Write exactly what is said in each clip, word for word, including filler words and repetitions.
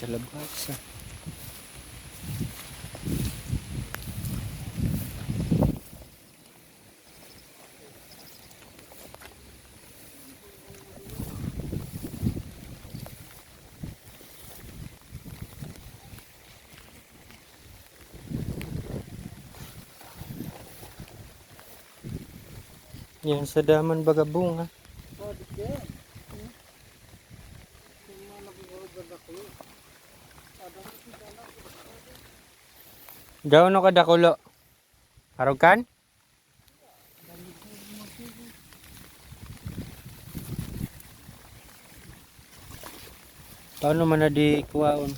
Labas, ah. Yan sa daman baga bunga. Gaano ka dakulo? Arog kan? Paano man na di kuwaon?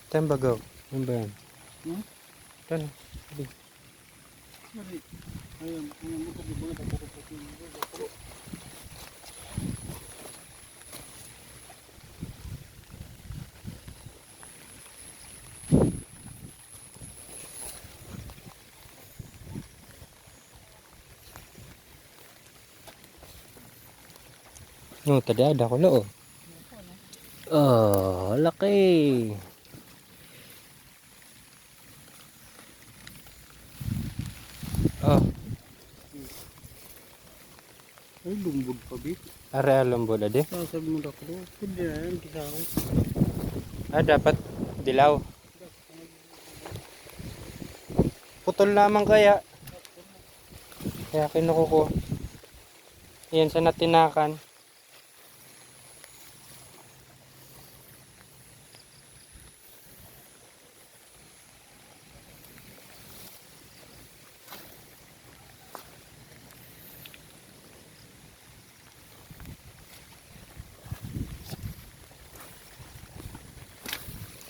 Tambagaw. Ano ba yan? Hmm? Ito na. Sige. Sorry. Ayun, ayun, buto, buto, buto, buto, buto, buto. No, tada, dakulo, oh. Oh, laki. Oh. Ay, lumbod pa, bi. Are, ah, lumbod, adi. Ah, sabi mo, dakulo. Pwede na yan, kisa ako. Ah, dapat dilaw. Putol lamang kaya. Kaya kinuko ko. Ayan, sa natinakan.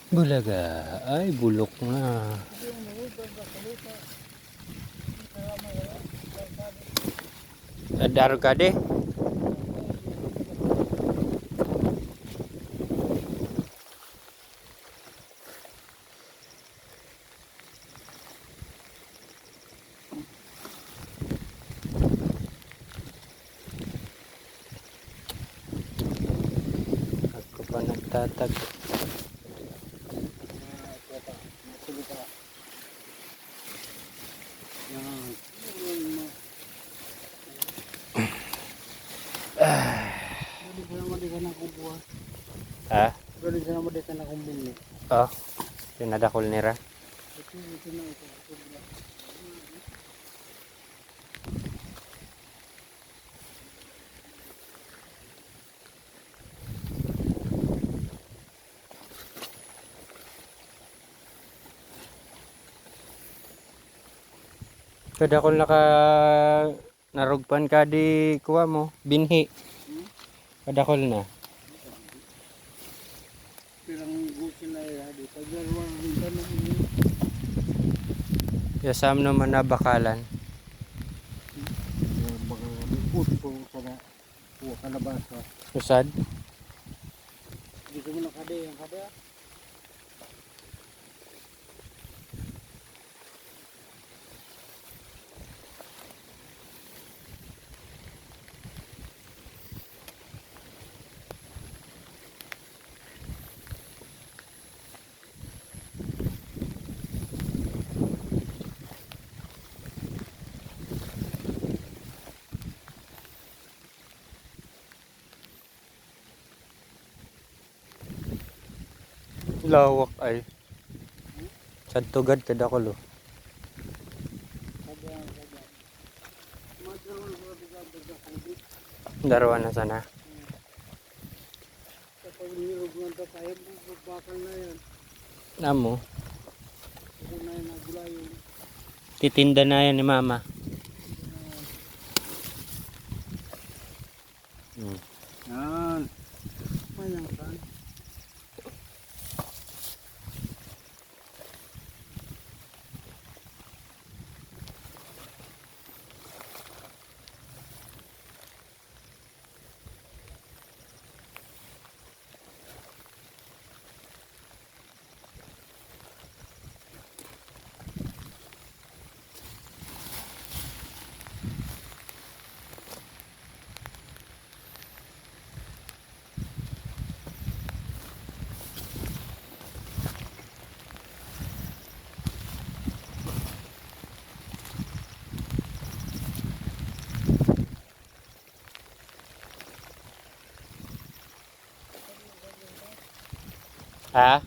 Bulaga. Ay, bulok na. Adar ka di. Ako pa nagtatag. Yan. Galing ka naman, di ka na kumuha. Ha? Galing ka naman, di ka na kumuha. Oh, pinadakol nira. Ito, ito na, ito. Ito na. Kadakol na ka, narugpan ka di kuha mo, binhi. Hmm? Kadakol na. Pirang gusin na iya, di pa garwa ang tanong niya. Yasam naman na bakalan. Baka puto ka na. Kuha ka na ba sa Usad? Dito mo na kade, ang kade, ah. Lawak ay. Sadto gad kadakol, oh. Darwa na sana. Kapag nirog ng tatay, bakal na yan. Namo. Ako na yung nagulayon. Titinda na yan ni mama. Hmm. Yan. Mayang kan. Ha?